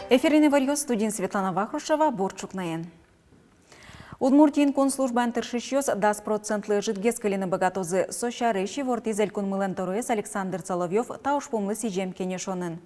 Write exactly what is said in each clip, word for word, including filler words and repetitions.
Эфирын иворъёс, студиын Светлана Вахрушева. Бур ӵукнаен. Удмуртиын кун службаын тыршисьёс дас процентлы ӧжытгес кыльыны быгатозы. Со сярысь ивортӥз Элькунмылэн тӧроез Александр Соловьёв та ужпумлы сӥзем кенешонын.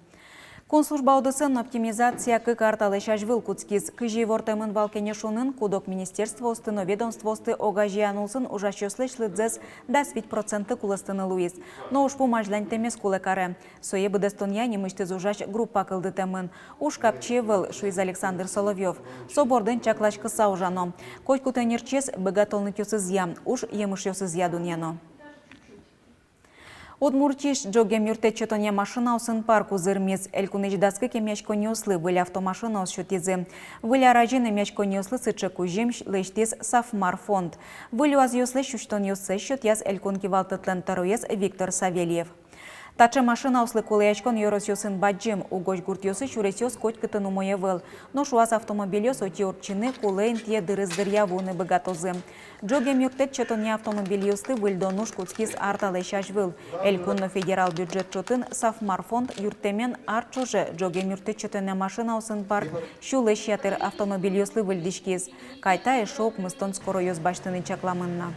Кун служба удысын оптимизация кык ар талэсь азьвыл кутскиз. Кызьы ивортэмын вал кенешонын, куд-ог министерствоосты но ведомствоосты огазеян улсын ужасьёслэсь лыдзэс дас вить процентлы кулэстыны луиз. Но ужпум азьланьтэмез кулэ каре. Сое быдэстонъя нимысьтыз ужась группа кылдытэмын. Уж капчи ӧвӧл, шуиз Александр Соловьёв. Со бордын чакласькыса ужано. Котькуд ӧнерчиез быгатонлыкъёсызъя, уж емышъёсызъя дунъяно. Удмуртиысь ӝоген юрттэт сётонъя машинаосын парк узырмиз. Элькунысь дас кык эмъяськонниослы выль автомашинаос сётӥзы. Выль ар азьын эмъяськонниослы сыӵе кузьым лэсьтӥз «Сафмар» фонд. Выль УАЗъёслэсь усьтонъёссэс сётъяз Элькун кивалтэтлэн тӧроез Виктор Савельев. Таӵе машинаослы кулэяськон ёросъёсын бадӟым, угось гуртъёсы сюресъёс котькытын умой ӧвӧл. Нош УАЗ автомобильёс отӥ ортчыны, кулэ интые дырыз дыръя вуыны быгатозы. Ӝоген юрттэт сётонъя автомобильёсты выльдон уж кутскиз ар талэсь азьвыл. Элькун но федерал бюджет чотын «Сафмар» фонд юрттэмен ар ӵоже ӝоген юрттэт сётонъя машинаосын парк сюлэсь ятыр автомобильёслы выльдӥськиз. Кайта эшшо укмыстон скоройёс басьтыны чакламын на.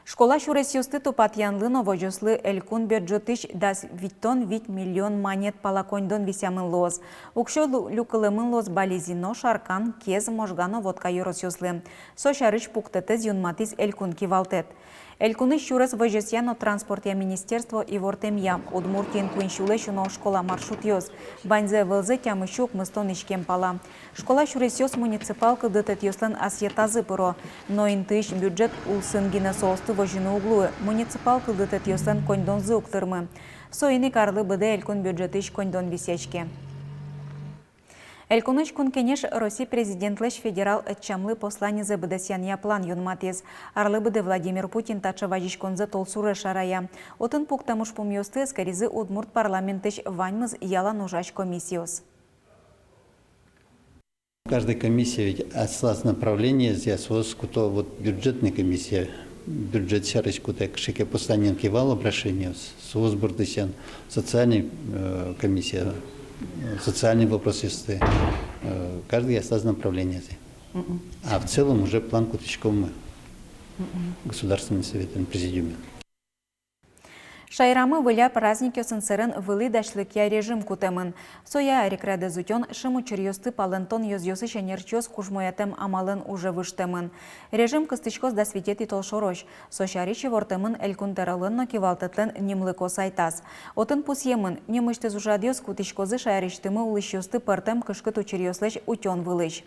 Школа сюресъёсты тупатъянлы но возёслы элькун бюджетысь дас витьтон вить миллион манет пала коньдон висъямын луоз. Уксё лю-, люкылэмын луоз Балезино, Шаркан, Кез, Можга но Вотка ёросъёслы. Со сярысь пуктэтэз юнматӥз Элькун кивалтэт. Элькунысь сюрес возёсъя но транспортъя министерство ивортэмъя, Удмуртиын куинь сюлэсь уно школа маршрутъёс. Ваньзэ ӧвӧлзэ тямыссю укмыстон иськем пала. Школа сюресъёс муниципал кылдытэтъёслэн асъетазы пыро, но интыысь бюджет улсын гинэ соосты возьыны уг луы, муниципал кылдытэтъёслэн коньдонзы уг тырмы. Соин ик арлы быдэ элькун бюджетысь коньдон висъяське. Элькунысь Кун Кенеш Россия Президентлэсь федерал ӧтчамлы посланизэ быдэсъянъя план юнматӥз. Арлы быдэ Владимир Путин таӵе вазиськонзэ толсуре шарая. Отын пуктэм ужпумъёсты эскеризы удмурт парламентысь ваньмыз ялан ужась комиссиос. Каждая комиссия ведь аслаз направлениезъя, соос куто, вот бюджетная комиссия бюджет сярысь кутэ, кыӵе ке посланиен ке вал обращениос, соос бордысен социальный, э, комиссия, э, социальный вопросъёсты, э, каждый аслаз направлениезъя. Мгм. А в целом уже план кутӥськом мы Государственный Советэн, президиумен. Шаерамы выль ар праздникъёсын сэрен вылӥ дасьлыкъя режим кутэмын. Соя арекрядэз утён, шим учыръёсты палэнтон ёзъёсысь ӧнерчиос кужмоятэм амалэн уже выжтэмын. Режим кыстӥськоз дас витетӥ толшорозь. Со сярысь ивортэмын Элькун тӧролэн но кивалтэтлэн нимлыко сайтаз. Отын пусъемын: нимысьтыз ужрадъёс кутӥськозы шаерысьтымы улӥсьёсты пӧртэм кышкыт учыръёслэсь утён вылысь.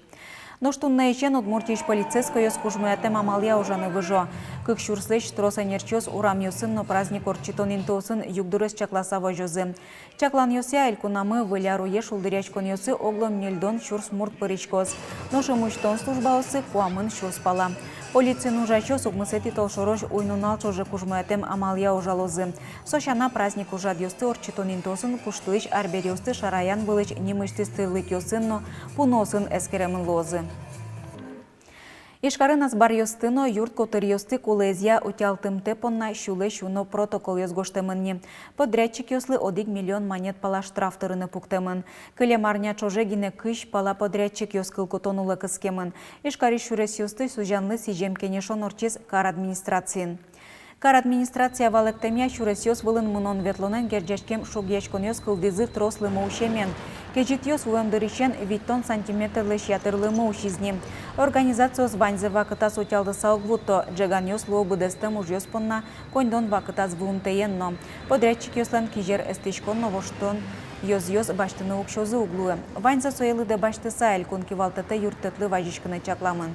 Нош туннэысен Удмуртиысь полицейскойёс кужмоятэм амалъя ужаны выжо. Кык сюрслэсь трос ӧнерчиос урамъёсын но праздник ортчытон интыосын югдурез чакласа возёзы. Чакланъёсъя, элькунамы выль ар уе шулдыръяськонъёсы оглом ньыльдон сюрс мурт пыриськоз. Нош ымусьтон службаосы куамын сюрс пала. Полициын ужасьёс укмысэтӥ толшорозь уй-нунал ӵоже кужмоятэм амалъя ужалозы. Со сяна, праздник ужрадъёсты ортчытон интыосын куштылӥсь арбериосты шараян вылысь нимысьтыз тирлыкъёсын но пуныосын эскеремын луозы. Ижкарын азбаръёсты но юрт котыръёсты кулэезъя утялтымтэ понна сюлэсь уно протоколъёс гожтэмын ни. Подрядчикъёслы одӥг миллион манет пала штраф тырыны пуктэмын. Кылем арня ӵоже гинэ кызь пала подрядчикъёс кыл кутон улэ кыскемын. Ижкарысь сюресъёсты сузянлы сӥзем кенешон ортчиз кар администрациын. Кар администрация валэктэмъя, сюресъёс вылын мынон-ветлонэн герӟаськем шугъяськонъёс кылдӥзы трос лымы усемен. Кезьытъёс вуэм дырысен витьтон сантиметрлэсь ятыр лымы усиз ни. Организациос ваньзэ вакытаз утялтыса уг вутто, ӝеганъёс луо быдэстэм ужъёс понна коньдон вакытаз вуымтэен но. Подрядчикъёслэн кизер эстӥськон но воштон ёзъёс басьтыны уксёзы уг луы. Ваньзэ сое лыдэ басьтыса, элькун кивалтэтэ юрттэтӥлы вазиськыны чакламын.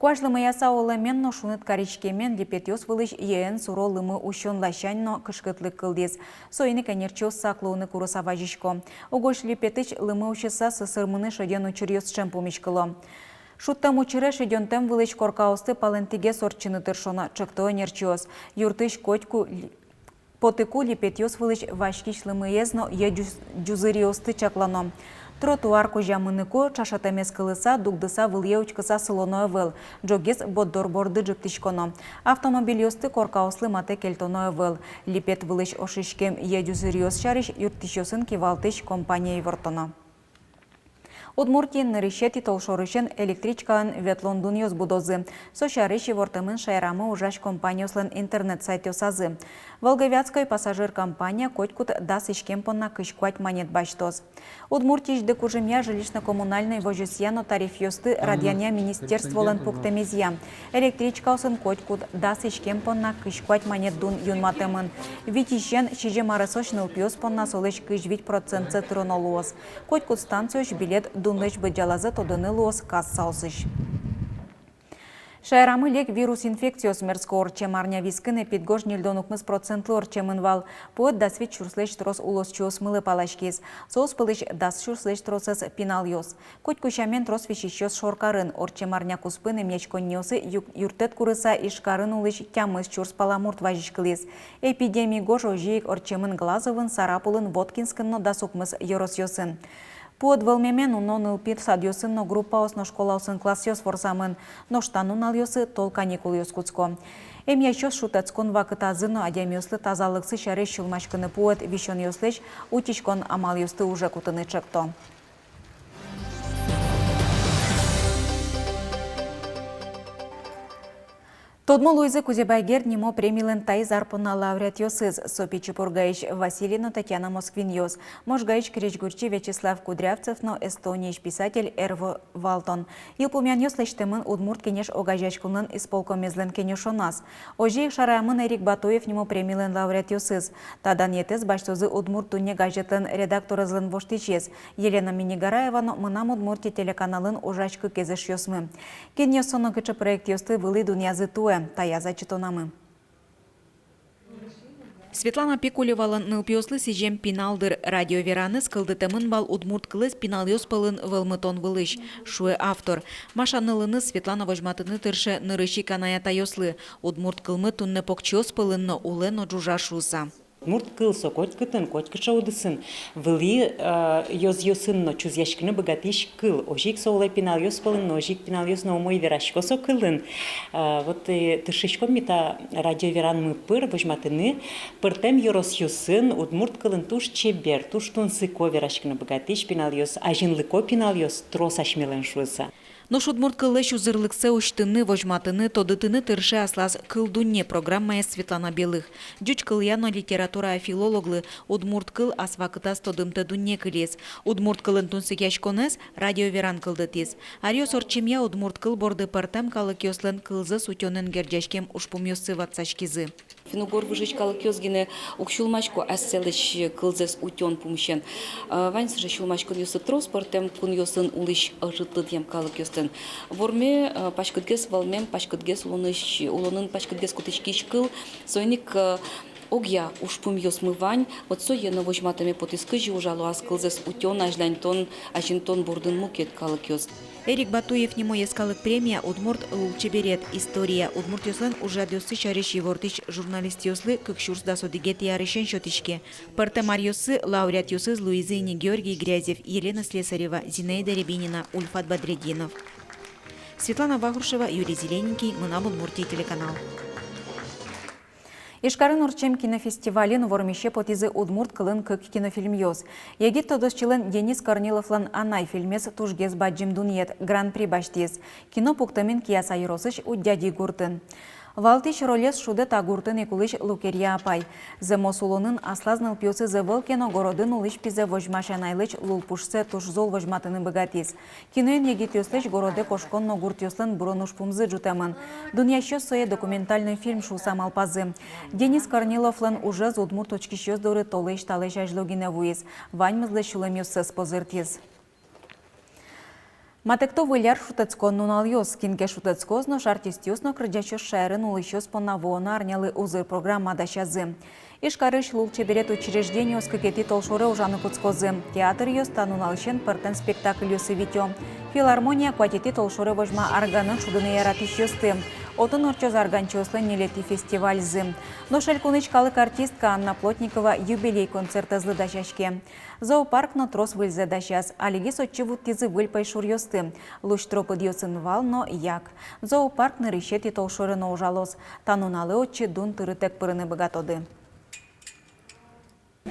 Куазь лымыяса улэмен но шуныт кариськемен липетъёс вылысь йӧэн суро лымы усён ласянь но кышкытлык кылдӥз. Соин ик ӧнерчиос сак луыны курыса вазисько. Угось липетысь лымы усьыса сӧсырмыны шедён учыръёс ӵем пумиськыло. Шудтэм учыре шедёнтэм вылысь коркаосты палэнтӥгес ортчыны тыршоно, ӵекто ӧнерчиос. Юртысь котьку ли-, потыку липетъёс вылысь васькись лымыез но йӧ ӟуз-, ӟузыриосты чаклано. Тротуар кузя мыныку, ӵашетэмез кылыса, дугдыса, вылӥе учкыса сылоно ӧвӧл. Ӝоггес борддор борды ӝыптӥськоно. Автомобильёсты коркаослы матэ кельтоно ӧвӧл. Липет вылысь ошиськем йӧӟузыръёс сярысь юрттӥсьёсын кивалтӥсь компания ивортоно. Удмуртиын нырысетӥ толшорысен электричкаын ветлон дунъёс будозы. Со сярысь ивортэмын шаерамы ужась компаниослэн интернет-сайтъёсазы. Волговятской пассажир компания котькуд дас иськем понна кызь куать манет басьтоз. Удмуртиысь дыкужымъя, жилищно-коммунальной возёсъя но тарифъёсты радъянъя министерстволэн пуктэмезъя, электричкаосын котькуд дас иськем понна кызь куать манет дун юнматэмын. Витьысен сизьым аресозь нылпиос понна солэсь кызь вить процентсэ тыроно луоз. Котькуд станциозь билет дунлэсь быдӟалазэ тодыны луоз кассаосысь. Шаерамы лек вирус инфекциос мерско. Ортчем арня вискын эпидгож ньыльдон укмыс процентлы ортчемын вал. Пуэт дас вить сюрслэсь трос улосчиосмылы паласькиз. Соос пӧлысь дас сюрслэсь тросэз пиналъёс. Котьку сямен трос висисьёс шоркарын. Ортчем арня куспын эмъяськонниосы ю-, юрттэт курыса Ижкарын улӥсь тямыс сюрс пала мурт вазиськылӥз. Эпидеми гож озьы ик ортчемын Глазовын, Сарапулын, Воткинскын но дас укмыс ёросъёсын. Пуэт вӧлмемен уно нылпи садъёсын но группаос но школаосын классъёс ворсамын. Нош та нуналъёсы тол каникулъёс кутско. Эмъясьёс шутэтскон вакытазы но адямиослы тазалыксы сярысь сюлмаськыны пуэт висёнъёслэсь утиськон амалъёсты уже кутыны чекто. Тодмо луизы Кузебай Герд нимо премилэн таиз ар понна лауреатъёсыз. Со Пичи Пургаысь Василий но Татьяна Москвинъёс, Можгаысь крезьгурчи Вячеслав Кудрявцев но Эстониысь писатель Эрво Валтон. Йылпумъянъёс лэсьтэмын Удмурт Кенеш огазеяськонлэн исполкомезлэн кенешоназ. Озьы ик шараямын Эрик Батуев нимо премилэн лауреатъёсыз. Та данъетэз басьтозы «Удмурт дунне» газетлэн редакторезлэн воштӥсез Елена Миннигараева но «Мынам Удмуртие» телеканалын ужась кыкез эшъёсмы. Кинъёс со но кыӵе проектъёсты вылӥ дунъязы туэ, таяз ачитонамы. Светлана Пикулевалэн нылпиослы сӥзем «Пинал дыр» радиоверанэз кылдытэмын вал удмурт кылэз пиналъёс пӧлын вӧлмытон вылысь, шуэ автор. Маша нылыныз Светлана возьматыны тырше нырысь ик анай-атайёслы: удмурт кылмы туннэ покчиос пӧлын но улэ но ӝужа шуыса. Удмурт кыл со котькытын, котькыӵе удысын, вылӥ, э, ёзъёсын но чузъяськыны быгатӥсь кыл. Озьы ик со улэ пиналъёс пӧлын но, озьы ик пиналъёс но умой верасько со кылын. Э, вот, э, тыршиськом ми та радиоверанмы пыр возьматыны пӧртэм ёросъёсын удмурт кылын туж чебер, туж тунсыко вераськыны быгатӥсь пиналъёс, азинлыко пиналъёс трос асьмелэн шуыса. Нош удмурт кыллэсь узырлыксэ усьтыны, возьматыны, тодытыны тырше аслаз «Кыл дунне» программаез Светлана Белых. Ӟуч кылъя но литературая филологлы удмурт кыл ас вакытаз тодымтэ дунне кылиз. Удмурт кылын тунсыкъяськонэз радиоверан кылдытӥз. Аръёс ортчемъя удмурт кыл борды пӧртэм калыкъёслэн кылзэс утёнэн герӟаськем ужпумъёссы ватсаськизы. Финн-угор выжыысь калыкъёс гинэ уг сюлмасько ассэлэсь кылзэс утён пумысен. А, вань сыӵе сюлмаськонъёссы трос пӧртэм кунъёсын улӥсь ӧжыт лыдъем калыкъёслэн. Вормем, а, паськытгес вӧлмем, паськытгес улонысь, улонын паськытгес кутӥськись кыл, соин ик, а, огъя ужпумъёсмы вань. Вот сое но возьматэме потӥз, кызьы ужало ас кылзэс утён, азьланьтон, азинтон бордын мукет калыкъёс. Эрик Батуев нимо йӧскалык премия удмурт лулчеберет, история, удмуртъёслэн ужрадъёссы сярысь ивортӥсь журналистъёслы кык сюрс дас одӥгетӥ арысен сётӥське. Пӧртэм аръёсы лауреатъёсыз луизы ини Георгий Грязев, Елена Слесарева, Зинаида Рябинина, Ульфат Бадретдинов. Светлана Вахрушева, Юрий Зелененький, «Мынам Удмуртие» телеканал. Ижкарын ортчем кинофестивальын вормисе потӥзы удмурт кылын кык кинофильмъёс. Егит тодосчилэн Денис Корниловлэн «Анай» фильмез тужгес бадӟым дунъет, гран-при басьтӥз. Кино пуктэмын Кияса ёросысь Удьяди гуртын. Валтӥсь ролез шудэ та гуртын ик улӥсь Лукерья апай. Зэмос улонын аслаз нылпиосыз ӧвӧл ке но, городын улӥсь пизэ возьмась анайлэсь лулпушсэ туж зол возьматыны быгатӥз. Киноын егитъёслэсь городэ кошкон но гуртъёслэн бырон ужпумзы ӝутэмын. Дунъясьёс сое документальной фильм шуыса малпазы. Денис Корниловлэн ужез удмурт учкисьёс доры толэзь талэсь азьло гинэ вуиз. Ваньмызлэсь сюлэмъёссэс позыртӥз. Матэкто Выль ар шутэтскон нуналъёс. Кин ке шутэтскоз, нош артистъёс но кырӟасьёс шаерын улӥсьёс понна вуоно арнялы узыр программа дасязы. Ижкарысь лулчеберет учреждениос кыкетӥ толшоре ужаны кутскозы. Театръёс та нуналысен пӧртэм спектакльёсы витё. Филармония куатетӥ толшоре возьма арганэн шудыны яратӥсьёсты. Отын ортчоз арганчиослэн ньылетӥ фестивальзы. Нош элькунысь калык артистка Анна Плотникова юбилей концертэзлы дасяське. Зоопарк но трос выльзэ дасяз. Алигес отчы вуттӥзы выль пӧйшуръёсты: луштро пыдъёсын вал но як. Зоопарк нырысетӥ толшоре но ужалоз. Та нуналэ отчы дун тырытэк пырыны быгатоды.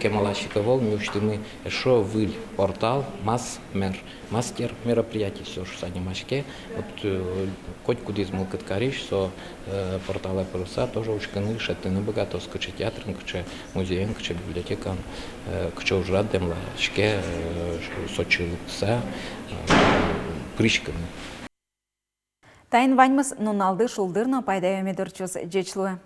Кемалась ик ӧвӧл, ми усьтӥмы эшшо выль портал «Масмер», мастер мероприятий со шуыса нимаське. Вот, э, котькудӥз мылкыд карись со, э, порталэ пырыса, тоже учкыны, шедьтыны быгатоз, кыӵе театрын, кыӵе музеен, кыӵе библиотекаын, э, кыӵе ужрад дэмлаське, э, ш-, со отчы лыктыса, э, пыриськыны. Таин ваньмыз. Нуналды шулдыр но пайдаё мед ортчоз. Ӟеч луэ.